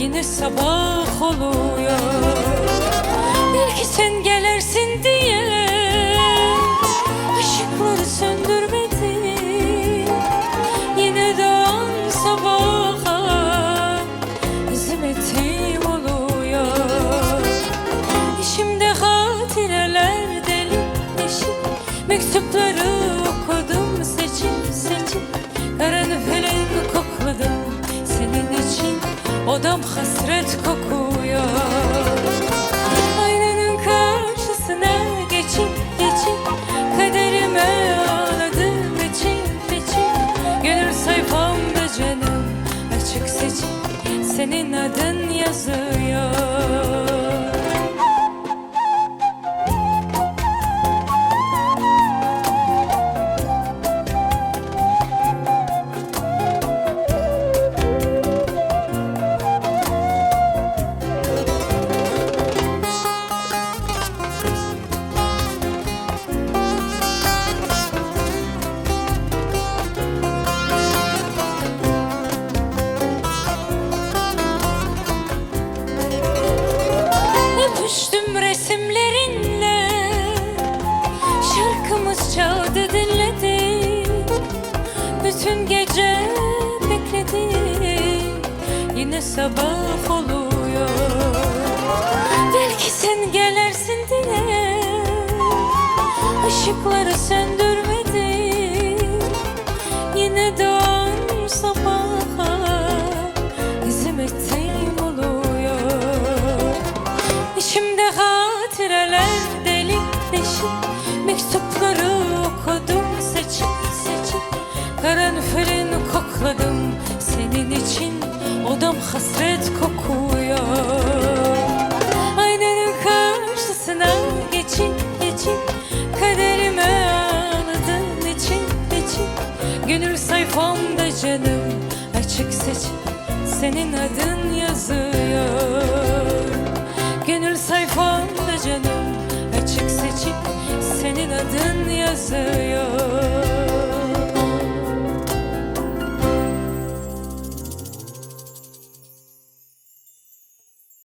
Yine sabah oluyor. Belki sen gelirsin diye Işıkları söndürmedim. Yine doğan sabaha Hizmetim oluyor. İçimde hatireler delik deşik. Mektupları okudum seçip seçip. Karanfilin kokladım senin için. Odam hasret kokuyor. Aynanın karşısına geçip geçip kaderime ağladım içip içip. Gönül sayfamda canım açık seçik senin adın yazıyor. Öpüştüm resimlerinle, şarkımız çaldı dinledim. Bütün gece bekledim, yine sabah oluyor. Belki sen gelirsin diye ışıkları söndürmedim. Yine doğan sabaha hizmetim oluyor. İçimde hatireler delik deşik. Mektupları okudum seçip seçip. Karanfilin kokladım senin için. Odam hasret kokuyor. Aynanın karşısına geçip geçip kaderime ağladım içip içip. Gönül sayfamda canım açık seçik senin adın yazıyor. Gönül sayfamda canım açık seçik senin adın yazıyor.